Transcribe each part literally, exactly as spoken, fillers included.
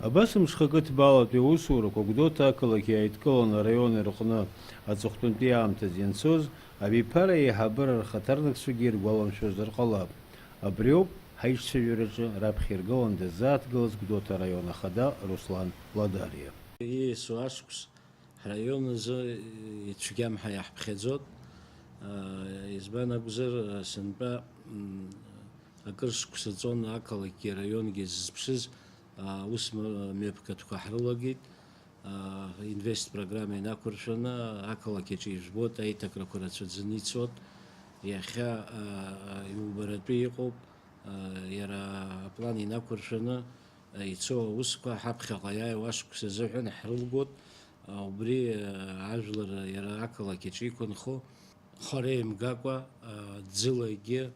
Абас мшхакы ҭбаалатәи аусурақәа Гәдоуҭа ақалақь иааидкыланы араион рҟны аҵыхәтәантәи аамҭазы ианцоз, абиԥара аиҳабыра рхаҭарнакцәагьы иргәаламшәозар ҟалап. Абриоуп ҳаиҿцәажәараҿы раԥхьа иргылан дазааҭгылаз Гәдоуҭа араион ахада Руслан Ладариа. Ииасуа ашықәс ҳраион азы ицәгьам ҳәа иаҳԥхьаӡот. Избан акәзар, сынтәа, м, акыр шықәса ҵон ақалақьгьы араионгьы зызԥшыз, а, ус м-, мҩаԥгатәқәа ҳрылагеит. А, инвест программа инақәыршәаны ақалақь аҿы ижәбоит, аиҭакрақәа рацәаӡаны ицот. Иахьа, а, а, иубаратәы иҟоуп, а, иара аплан инақәыршәаны, а, ицо аусқәа ҳаԥхьаҟа иааиуа ашықәс азыҳәан ҳрылгоит. А, убри, а, ажәлар иара ақалақь аҿы иқәынхо, хара имгакәа, а, ӡылагьы,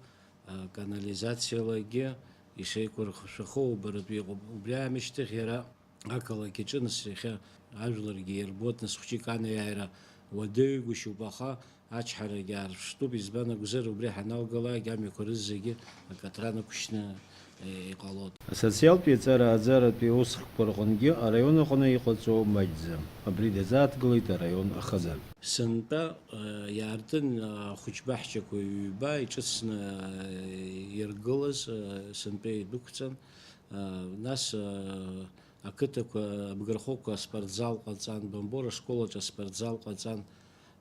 а, канализациалагьы ишеиқәырхшәахо убаратәы иҟоуп. Убри аамышьҭахь иара ақалақь аҿы нас иахьа ажәларгьы ирбоит, нас хәҷык анеиааира уадаҩгәышьоуп, аха ачҳарагьы аарԥштәуп, избан акәзар, убри ҳаналгалак амҩақәа рызегьы акаҭран ықәшьны, е, иҟалоит. Асоциалтә иаҵара ааӡаратәи аусхкқәа рҟынгьы араион аҟны иҟаҵоу маҷӡам. Абри дазааҭгылеит араион ахада. Сынтәа, е, иаартын, е, ахәыҷбаҳчақәа ҩба иҿыцны, е, иргылаз, е, сынтәа идәықәҵан, е, нас, е, ақыҭақәа, абгархәқәа аспортзал ҟаҵан, Бамбор ашкол аҿы аспортзал ҟаҵан,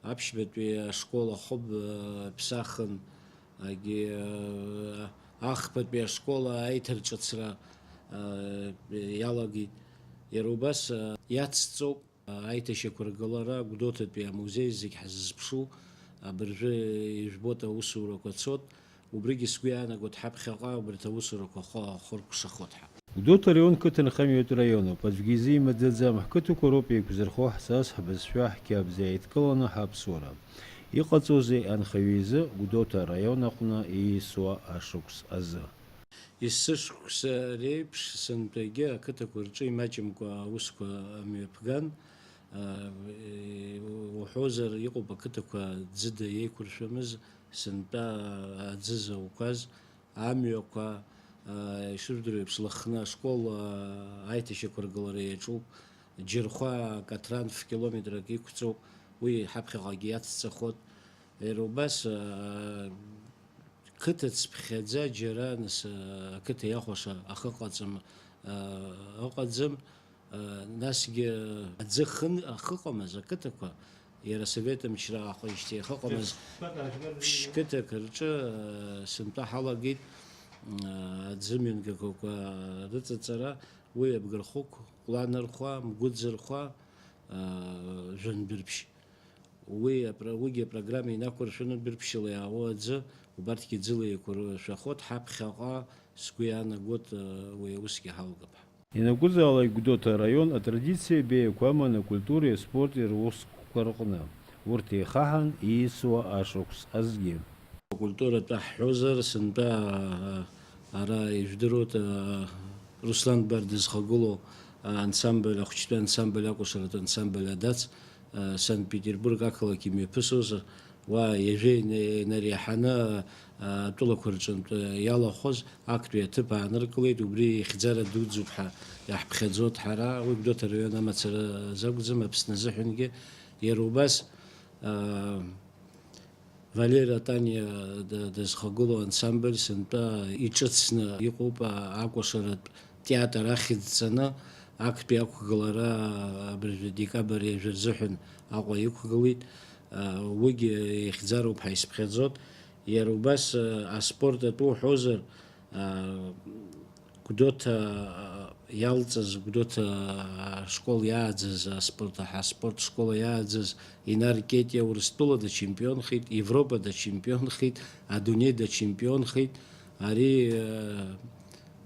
аԥшьбатәи ашкол ахәы, э, ԥсахын, агьи, э, ахԥатәи ашкол аиҭарҿыцра, э, иалагеит. Иара убас, э, иацҵоуп, э, аиҭашьақәыргылара Гәдоуҭатәи амузеи зегь ҳзызԥшу, абыржәы ижәбоит аусурақәа цот, убригьы сгәы иаанагоит ҳаԥхьаҟа убарҭ аусурақәа хы-, хыркәшахоит ҳәа. Гәдоуҭа араион қыҭанхамҩатә раионуп, аӡәгьы изы имаӡаӡам, ҳқыҭақәа роуп еиқәзырхо, ҳсас, ҳбызшәа, ҳқьабз иааидкыланы ҳаԥсуара. Иҟаҵозеи анхаҩы изы Гәдоуҭа араион аҟны ииасуа ашықәс азы? Есышықәса реиԥш сынтәагьы ақыҭақәа рҿы имаҷымкәа аусқәа мҩаԥган, а, уҳәозар, иҟоуп ақыҭақәа ӡыда иеиқәыршәамыз, сынтәа аӡы зауқәаз, амҩақәа, а, ишыжәдыруа еиԥш, Лыхны ашкол, а, аиҭашьақәыргылара иаҿуп, Џьырхәа акаҭран ф-километрак иқәҵоуп, уи ҳаԥхьаҟагьы иацҵахоит. Иара убас, а, қыҭа цыԥхьаӡа џьара, нас, а, ақыҭа иахәаша ахы ыҟаӡам, а, ыҟаӡам. Насгьы аӡы хын-, ахы ыҟамыз ақыҭақәа, иара асовет мчра аахижьҭеи ахы ыҟамыз ԥшь-, ԥшь-, қыҭак рҿы, сынтәа ҳалагеит, аӡы мҩангақәақәа рыҵаҵара, уи Абгырхықә, Ҟәланырхәа, Мгәыӡырхәа, Жәандәырԥшь. Уи апро-, уигьы апрограмма инақәыршәаны Дәырԥшьыла иаауа аӡы, убарҭгьы ӡыла еиқәыршәахоит, ҳаԥхьаҟа сгәы иаанагоит, уи аусгьы ҳалгап ҳәа. Ианакәызаалак Гәдоуҭа араион атрадициа беиақәа аман акультуреи аспорти русқәа рҟны. Урҭ еихаҳан ииасуа ашықәс азгьы. Акультуратә ҳҳәозар, сынтәа, а, ара ижәдыруеит, а, Руслан Дбар дызхагылоу, а, ансамбль, ахәыҷтәы ансамбль, акәашаратә ансамбль Адац, а, Санкт-Петербург ақалақь имҩаԥысуаз, уа ҩажәа ина-, инареиҳаны, а, атәылақәа рҿынтә, а, иалахәыз актәи аҭыԥ ааныркылеит, убри ихьӡара дуӡӡоуп ҳәа иаҳԥхьаӡоит ҳара, уи Гәдоуҭа араион амацара азакәӡам, Аԥсны азыҳәангьы. Иара убас, а, Валера Таниа д-, дызхагылоу ансамбль сынтәа иҿыцны иҟоуп, а-, акәашаратә театр ахьӡҵаны, актәи ақәгылара абыржәы декабрь ҩажәа рзыҳәан Аҟәа иқәгылеит. А, уигьы ихьӡароуп ҳәа исыԥхьаӡоит. Иара убас, а, аспорт атәы уҳәозар, а, Гәдоуҭа, а, иалҵыз, Гәдоуҭа, а, ашкол иааӡаз, аспорт, аспорт школа иааӡаз Инар Кетиа Урыстәыла дачемпионхеит, Европа дачемпионхеит, адунеи дачемпионхеит. Ари, а,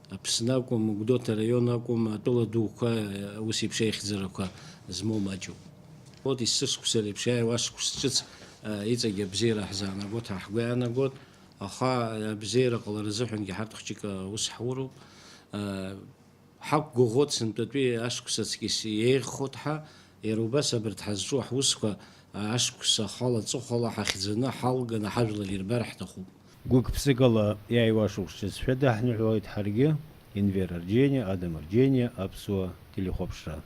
Аԥсны акәым, Гәдоуҭа араион акәым, атәыла дуқәа, а, ус еиԥш аихьӡарақәа змоу маҷуп. Вот есышықәса реиԥш иааиуа ашықәс ҿыц, а, иҵегь абзиара ҳзаанагоит, ҳа ҳгәы иаанагоит. Аха абзиара ҟалара азыҳәангьы ҳарҭ хәҷык аус ҳауроуп. Ҳақәгәыӷуеит сынтәатәи ашықәс аҵкьыс еиӷьхоит ҳәа, иара убас абарҭ ҳазҿу ҳусқәа ашықәс ахала аҵыхәала ҳахьӡаны, ҳалганы ҳажәлар ирбар ҳҭахуп. Гәык-ԥсыкала иааиуа ашықәс ҿыц шәадаҳныҳәалоит ҳаргьы. Енвер Арџьениа, Адам Арџьениа, аԥсуа телехәаԥшра.